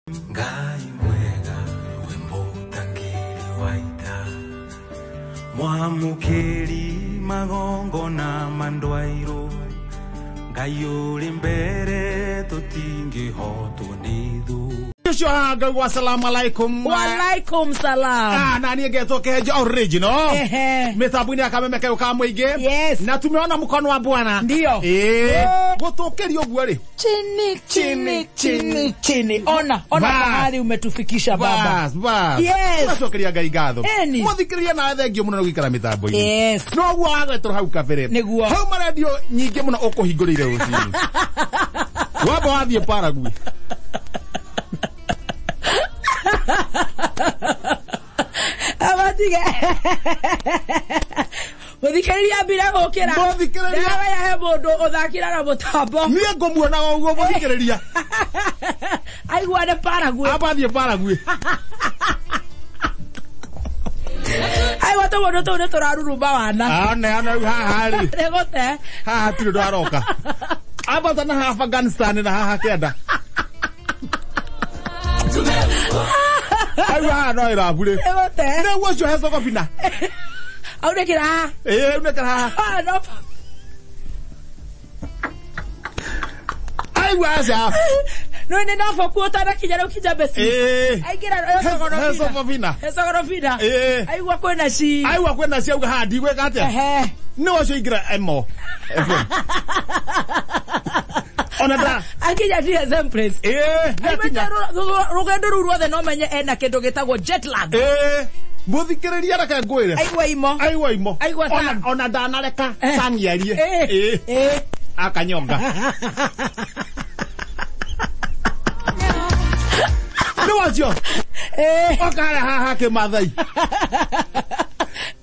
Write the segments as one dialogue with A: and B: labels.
A: Ngai mwega wĩmũtangĩri wa ita mwamũkĩri magongona mandwairũ Ngai ũrĩ mbere tũtingĩhotwo nĩ thũ.
B: Ũcio haha ngaigua assalamu alaikum.
C: Walaikum salam.
B: Ah, na niĩ ngetwo Kĩhenjo original.
C: Ehe.
B: Mĩtambo-inĩ ya kameme kayũ ka mũingĩ.
C: Yes.
B: Na tumeona mkono wa Bwana.
C: Ndio.
B: Ĩĩ. Gũtũkĩria ũguo rĩ.
C: Chini, chini, chini, chini. Ona, ona
B: Bas.
C: mahali umetufikisha baba.
B: Bas, bas.
C: Yes.
B: Tũgacokeria Ngai ngatho.
C: Eni.
B: Mũthikĩrĩria nawe thengio mũno nĩ gũikara mĩtambo-inĩ.
C: Yes.
B: Noguo wagwetwo hau kabere.
C: Nĩguo.
B: Hau marendio nyingĩ mũno ũkũhingũrĩire rũcinĩ. Wamba wathiĩ Paraguay.
C: Abatige. Mũthikĩrĩria ambire gũkĩra.
B: Mũthikĩrĩria.
C: Ndawa ya he mũndũ ũthakĩra na mũtambo.
B: Niĩ ngũmuonaga ũguo mũthikĩrĩria.
C: Aigua nĩ Paraguay.
B: Amba athiĩ Paraguay.
C: Aigua tũmũndũ tũu nĩ tũraruruma wana.
B: Ane ane rĩu haha rĩ.
C: Nĩ gũte.
B: Haha hatirĩ ũndũ aroka. Ambata na haha Afghanistan na haha kĩanda. Aigua haha no ĩrabu rĩ.
C: Nĩ gũte.
B: Nĩguo ũcio Herzegovina.
C: Aunĩkĩra haha.
B: Ĩĩ aunĩkĩra haha.
C: Ah, no.
B: Aigua aca.
C: No nĩ noboku ũtanakinya rĩu Kijabesi.
B: Ĩĩ.
C: Aingĩra Herzegovina.
B: Herzegovina.
C: Herzegovina.
B: Ĩĩ.
C: Aigua kwĩna ci.
B: Aigua kwĩna ci auga haha ndigwĩka atĩa.
C: Ehe.
B: Nĩ ũcio ingĩra emo. FM. Ona nda.
C: Akinya DSM place.
B: Ĩĩ. Nĩakinya.
C: Rũgendo rũu ruothe no menye ena kĩndũ gĩtagwo jet lag.
B: Ĩĩ. Mũthikĩrĩria reke ngwĩre.
C: Aigua imo.
B: Aigua imo.
C: Aigua
B: Ona
C: sang.
B: ona ndanareka
C: Eh.
B: sang yarie.
C: Ĩĩ.
B: Ĩĩ.
C: Ĩĩ.
B: Akanyonga. Nĩ wacio.
C: Ĩĩ.
B: Oka harĩa haha kĩmathai.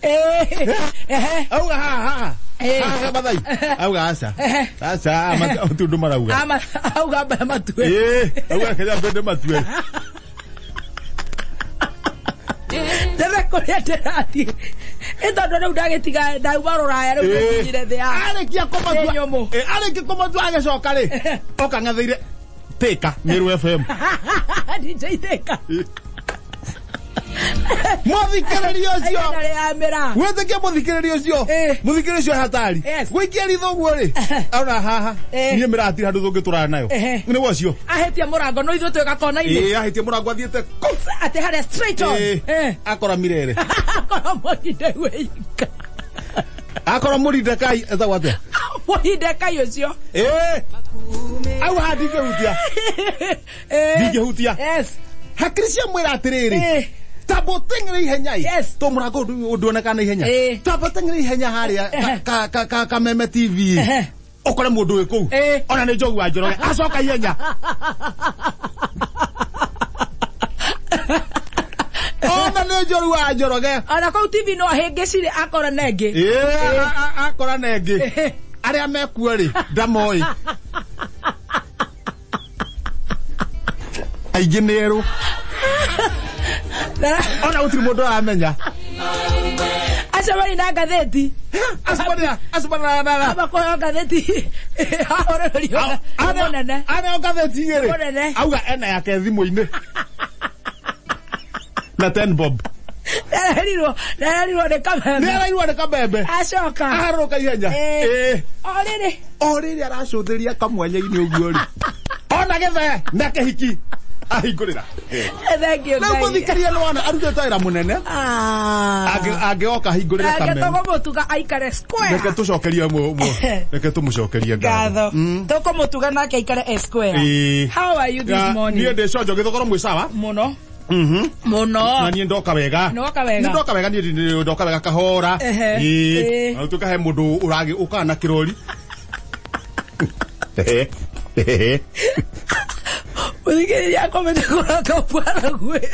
C: Ĩĩ. Ehe.
B: Auga haha haha.
C: Ĩĩ.
B: Haha kĩmathai. Auga aca.
C: Ehe.
B: Aca matundu marauga.
C: Ama auga mbere matue.
B: Ĩĩ. Auga kĩrĩa mbende matue.
C: Ndĩre kũrĩa ndĩrathiĩ. Ĩ tondũ rĩu ndagĩtiga ndauma rũraya rĩu ndĩkinyire thĩ ya.
B: Arĩkia kũmatua.
C: Thĩ nyũmũ.
B: Ĩĩ, arĩkia kũmatua agĩcoka rĩ. Oka ng'etheire Thika Meru FM.
C: DJ Thika.
B: Mũthikĩrĩria ũcio.
C: Aigua ndarĩ yamĩra.
B: Wĩtĩkie mũthikĩrĩria ũcio.
C: Ĩĩ.
B: Mũthikĩrĩria ũcio hatari.
C: Yes.
B: Gũikia ritho ũguo rĩ. Aona haha.
C: Ĩĩ.
B: Niĩ mĩratira handũ tũngĩtũrana nayo.
C: Ehe.
B: Nĩ wacio.
C: Ahĩtia mũrango no ithuĩ twĩ gakona-inĩ.
B: Ĩĩ ahĩtie mũrango athiĩte kũ.
C: Atĩ harĩa straight on.
B: Ĩĩ.
C: Eh.
B: Akora Mirere.
C: Akora mũhinde wĩika.
B: Akora Mũrindekai etagwo atĩa?
C: Mũhinde kai ũcio.
B: Ĩĩ. Au haha ndingĩhutia.
C: Eh.
B: Ndingĩhutia.
C: Yes.
B: Hakiri ciamwĩra atĩrĩrĩ.
C: Eh.
B: Tamba ũteng'ere ihenya ĩ.
C: Yes.
B: To mũrango ndũonekaga na ihenya.
C: Ĩĩ.
B: Tamba ũteng'ere ihenya harĩa
C: Ehe.
B: Kameme TV.
C: Ehe.
B: Ũkore mũndũ wĩ kũu.
C: Ĩĩ.
B: Ona nĩ Njogu wa Njoroge. Acoka ihenya. Ona nĩ Njogu wa Njoroge.
C: Ona kũu TV no ahĩngĩcire akora na ĩngĩ.
B: Ĩĩ, akora na ĩngĩ. Arĩa mekuo rĩ, ndamoĩ. Aingĩ nĩ erũ. Ona gũtirĩ mũndũ ũramenya.
C: Acio marĩ na ngathĩti.
B: Acemania na
C: Amba kũheo ngathĩti. Ahũrĩrĩrio nĩ mũnene.
B: Aneo ngathĩti igĩrĩ.
C: Mũnene.
B: Auga ena yake thimũ-inĩ. Na 10 bob.
C: Nĩarerirwo nĩarerirwo nĩ kameme.
B: Nĩarairwo nĩ kamembe.
C: Acoka.
B: Aharũrũka ihenya.
C: Ĩĩ.
B: Ĩĩ.
C: O rĩrĩ.
B: O rĩrĩ aracũthĩria kamwanya-inĩ ũguo rĩ. Ona gĩthee na kĩhiki. Ahingũrĩra.
C: Thank you
B: Rĩu
C: Ngai.
B: mũthikĩria nĩ wona arutĩte wĩra mũnene.
C: Ah.
B: Angĩoka ahingũrĩre
C: Reke
B: kameme.
C: tũkũmũtuga aikare square.
B: Reke tũcokerie reke tũmũcokerie
C: Ngatho.
B: ngatho.
C: Tũkũmũtuga nake aikare square.
B: Ĩĩ.
C: How are you this
B: Niĩ
C: morning?
B: ndĩ conjo gĩthogoro mwĩ sawa.
C: Mũno.
B: Mhm.
C: Mũno.
B: Na niĩ ndoka wega.
C: Nĩwoka wega.
B: Nĩ ndoka wega niĩ ndoka wega kahora.
C: Ehe.
B: Ĩĩ.
C: Ĩĩ.
B: Na gũtuĩka he mũndũ ũragĩ ũkaga na kĩrori.
C: Mũthikĩrĩria akomete kũraka Paraguay.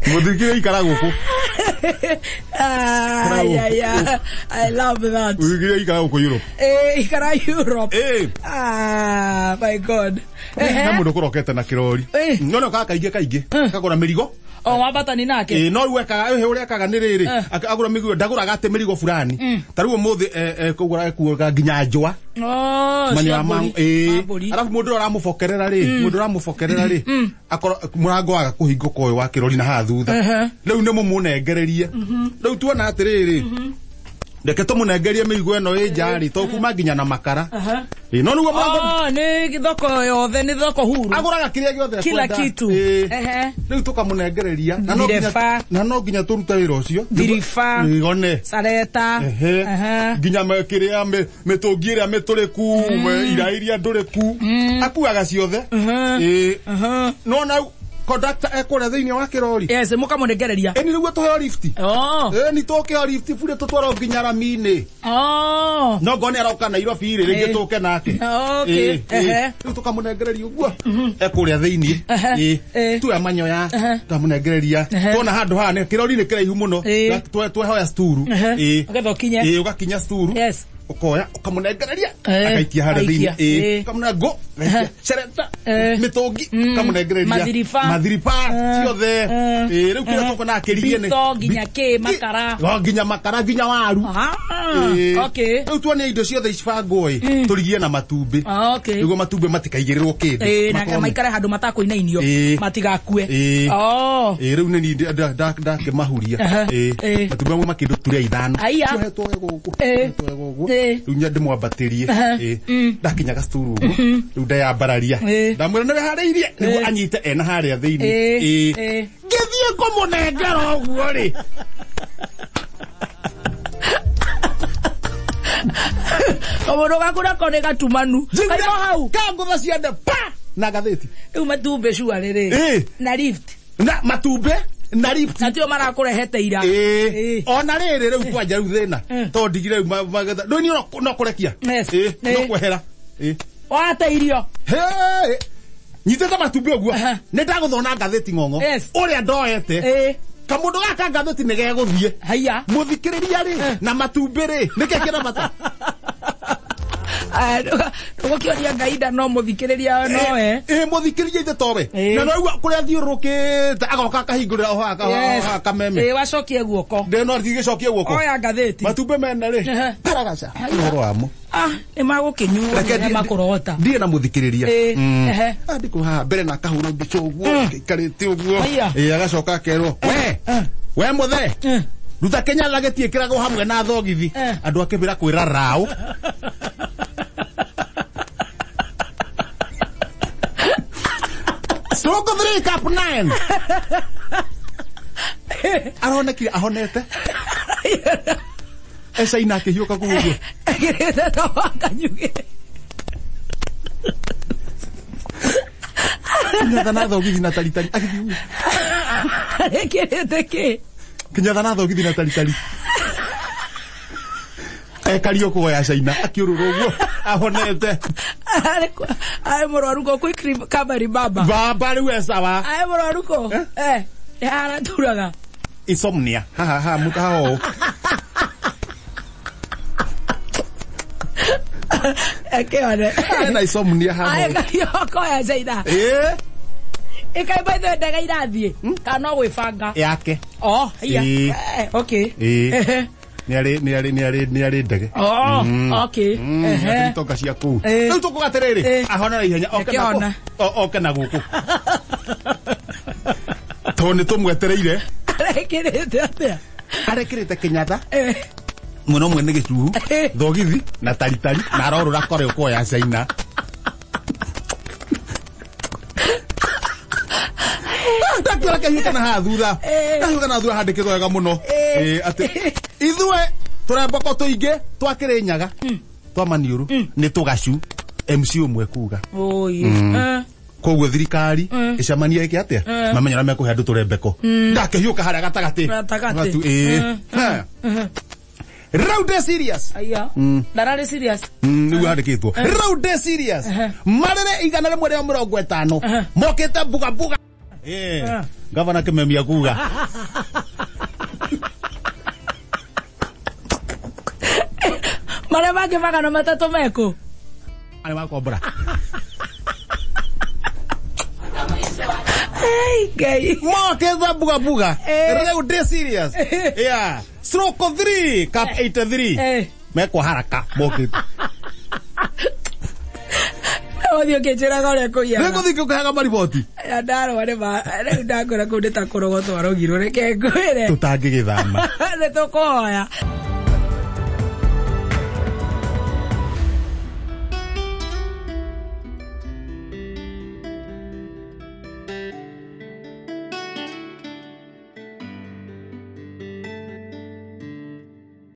B: Mũthikĩrĩria ikara gũkũ.
C: Ay, ay, ay. I love that.
B: Mũthikĩrĩria ikara gũkũ Europe.
C: Eh, ikara Europe.
B: Ĩĩ.
C: Ah, my God.
B: He
C: Ehe.
B: mũndũ kũrokete na kĩrori.
C: Ĩĩ.
B: Nona ũkaga kaingĩ kaingĩ. Kagũra mĩrigo.
C: O wambatani nake.
B: Ĩĩ, no rĩu ekaga ũrĩa ekaga nĩ rĩrĩ, agũra mĩrigo, ndagũraga atĩ mĩrigo fulani. Ta rĩu ũmũthĩ kũgũra ekuaga nginya njũa.
C: Oh,
B: Manyoya
C: cia
B: ma
C: mbũri.
B: ĩĩ.
C: Ma mbũri.
B: Arabu mũndũ ũrĩa ũramũbokerera rĩ, mũndũ ũramũbokerera rĩ, akorwo mũrango waga kũhingũka ũyũ wa kĩrori na haha thutha. Rĩu nĩ mũmũnengererie. Rĩu tuona atĩrĩrĩ, reke tũmũnengerie mĩrigo ĩno ĩ nja rĩ, to kuma nginya na makara. Ĩĩ, no nĩguo mũrango
C: Oh, nĩ thoko yothe, nĩ thoko huru.
B: agũraga kĩrĩa gĩothe
C: Kila
B: ekwenda.
C: kitu.
B: Ĩĩ.
C: Ehe.
B: Rĩu tũkamũnengereria na no nginya
C: Ndireba.
B: na no nginya tũrute wĩra ũcio.
C: Ndiriba.
B: Ĩĩ, one.
C: Sareta.
B: Ehe.
C: Ehe.
B: Nginya kĩrĩa mĩtũngi ĩrĩa mĩtũrĩku, ira iria ndũrĩku, akuaga ciothe. Ĩĩ. No na conductor ekũrĩa thĩinĩ wa kĩrori.
C: Yes, mũkamũnengereria.
B: Ĩni nĩguo tũheo lift.
C: Oh.
B: Ĩni tũkĩheo lift bure tũtwarwo nginya rami-inĩ.
C: Oh.
B: No ngone aroka Nairobi rĩ, rĩngĩ
C: Ĩĩ.
B: tũke nake.
C: Okay.
B: Ĩĩ, ĩĩ.
C: Ehe.
B: Rĩu tũkamũnengereria ũguo ekũrĩa thĩinĩ.
C: Ehe.
B: Ĩĩ.
C: Ĩĩ.
B: Tuoya manyoya,
C: Ehe.
B: twamũnengereria.
C: Ehe.
B: Tuona handũ haha kĩrori nĩ kĩraihu mũno.
C: Ĩĩ.
B: Twehoya sturu.
C: Ehe.
B: Ĩĩ.
C: Ũgetha ũkinye.
B: Ĩĩ, ũgakinya sturu.
C: Yes.
B: Ũkoya ũkamũnengereria,
C: Eh,
B: agaikia harĩa
C: aikia.
B: thĩinĩ. Ĩĩ.
C: Ĩĩ.
B: Ũkamũne ngũ, agaikia cereta,
C: Eh.
B: mĩtũngi, ũkamũnengereria.
C: Mathiriba.
B: Mathiriba
C: Eh.
B: ciothe.
C: Eh.
B: Ĩĩ, rĩu kĩrĩa
C: Eh.
B: tũkuona akĩrigie nĩ
C: Bitho, nginya kĩ, makara.
B: Oh, nginya makara, nginya waru.
C: Ah,
B: Ĩĩ.
C: okay.
B: Rĩu tuone indo ciothe icibangwo ĩ, tũrigie na matumbĩ.
C: Ah, okay.
B: Nĩguo matumbĩ matikaigĩrĩrwo kĩndũ.
C: Ĩĩ, na
B: Makorwo
C: maikare handũ matakũinainio.
B: Ĩĩ.
C: Matigakue.
B: Ĩĩ.
C: Oh.
B: Ĩĩ, rĩu nĩ niĩ ndakĩmahuria.
C: Aha.
B: Ĩĩ.
C: Ĩĩ.
B: Matumbĩ amwe makĩndũ turĩa ithano.
C: Aya.
B: Tuohetwo wega ũguo.
C: Ĩĩ.
B: Tuohetwo wega ũguo.
C: Ĩĩ.
B: Rĩu ndĩmwambatĩrie.
C: Aha.
B: Ĩĩ. Ndakinya gacukuru ũguo. Rĩu ndeyambararia.
C: Ĩĩ.
B: Ndamwĩra nĩ wĩharĩirie nĩguo
C: Ĩĩ.
B: anyite ena harĩa thĩinĩ.
C: Ĩĩ.
B: Ĩĩ.
C: Ĩĩ.
B: Ngĩthiĩ kũmũnengera ũguo rĩ.
C: Kamũndũ gaku nako nĩ gatumanu. Kaima hau.
B: Kangũtha ciande pa na ngathĩti.
C: Rĩu matumbĩ cua rĩrĩ.
B: Ĩĩ.
C: Na lift.
B: Na matumbĩ na lift.
C: Na tio marakũrehete ira.
B: Ĩĩ.
C: Ĩĩ.
B: Ona rĩrĩ rĩu kwanja rĩu thĩna. Tondũ ndigire rĩu magetha. Rĩu niĩ no kũrekia.
C: Yes.
B: Ĩĩ, no
C: Ĩĩ.
B: kwehera. Ĩĩ.
C: Wate irio.
B: Hey! Nyitĩte matumbĩ ũguo.
C: Aha.
B: Nĩ ndagũthona ngathĩti ng'ong'o.
C: Yes.
B: Ũrĩa ndoete.
C: Ĩĩ.
B: Kamũndũ gaka ngathĩti nĩ gegũthiĩ.
C: Haiya.
B: Mũthikĩrĩria rĩ na matumbĩ rĩ nĩkĩ kĩna bata?
C: Ndũgũkĩonia Ngai nda no mũthikĩrĩria nowe.
B: Ĩĩ, mũthikĩrĩria ithe towe.
C: Ĩĩ.
B: Na noigua kũrĩa athiũrũrũkĩte agoka akahingũrĩra o haha
C: Yes.
B: haha kameme.
C: Ĩĩ, wacokie guoko.
B: Ndĩ no ndigĩcokie guoko.
C: Oya ngathĩti.
B: Matumbĩ mene rĩ.
C: Ehe.
B: Karagaca.
C: Haiya.
B: Ũhoro wamo.
C: Ah, nĩ magũkĩnyuo
B: Reke
C: nĩ makũrota.
B: Ndirĩ na mũthikĩrĩria.
C: Ĩĩ, ehe.
B: Andĩkwo haha mbere na akahũra mbica ũguo aikarĩte ũguo.
C: Haiya.
B: Ĩĩ, agacoka akerwo we we mũthee
C: Eh.
B: ruta kĩnyatha gĩtiĩkĩragwo hamwe na thogithi.
C: Eh.
B: Andũ akĩmbĩra kwĩra raũ. Stroke 3 cup 9. Aronekire ahonete. Ecaina akĩhiũka kũu ũguo.
C: Ekĩrĩte ta wa kanyugĩ.
B: Kĩnyatha na thogithi na taritari. Agĩthiĩ ũguo.
C: Ekĩrĩte kĩ?
B: Kĩnyatha na thogithi na taritari. Ekario kuoya caina akĩũrũra ũguo ahonete.
C: Arĩ mũrwaru kũ quick recovery baba.
B: Baba rĩu e sawa.
C: Arĩ mũrwaru kũ? Eh, nĩ haraturaga.
B: Insomnia. Haha haha mũtaha ũũ.
C: Ekĩone.
B: Ena insomnia haha.
C: Arĩ kario koya caina.
B: Ĩĩ.
C: Ĩkaimba ithuĩ ndege irathiĩ. Kana no gwĩbanga.
B: Yake.
C: Oh, haiya.
B: Ĩĩ.
C: Eh, okay.
B: Ĩĩ.
C: Ehe.
B: Nĩ arĩ nĩ arĩ nĩ arĩ ndege.
C: Oh, okay. Ehe.
B: Atĩ itonga cia kũu.
C: Ĩĩ.
B: Rĩu tũkuga atĩrĩrĩ,
C: Ĩĩ.
B: ahona na ihenya oke na
C: Akĩhona.
B: oke na gũkũ. Tondũ nĩ tũmwetereire.
C: Arekĩrĩte atĩa?
B: Arekĩrĩte kĩnyatha.
C: Eh.
B: Mwena ũmwe nĩ gĩcuhu,
C: Ĩĩ.
B: thogithi na taritari na arorũra kore ũkoya caina. Ndakĩona kahiũ na haha thutha.
C: Ĩĩ.
B: Kahiũ na thutha handĩkĩtwo wega mũno.
C: Ĩĩ.
B: Ĩĩ, atĩ ithuĩ tũrembeko tũingĩ twakĩrĩ nyaga twa maniũrũ nĩ tũgacu MC ũmwe kuga.
C: Oi. Eh.
B: Koguo thirikari ĩcemanie ĩke atĩa mamenye ũrĩa mekũhe andũ tũrembeko. Ndakĩhiũka harĩa gatagatĩ.
C: Gatagatĩ.
B: Gatu, ĩĩ. Rĩu ndĩ serious.
C: Aya. Ndararĩ serious.
B: Nĩguo handĩkĩtwo. Rĩu ndĩ serious. Marĩrĩ 150 mokĩte mbuga mbuga. Ĩĩ. Gavana Kĩmemia kuga.
C: Marĩa mangĩ 300 mekũ?
B: Arĩ makombora.
C: Ai, Ngai.
B: Mokĩte bugabuga.
C: Eh.
B: Rĩu ndĩ serious. Yeah. Stroke 3 cap 83. Mekwa haraka mokĩte.
C: Ũthiĩ ũkĩnjĩraga ũrĩa kũiyaga.
B: Nĩngũthiĩ ngĩkũheaga mariboti.
C: Ya ndarwa nĩ ma rĩu ndakwĩra kũu nĩ ta kũrogotwo arogirwo, reke ngwĩre.
B: Tũtangĩgĩthama.
C: Nĩ tũkũhoya.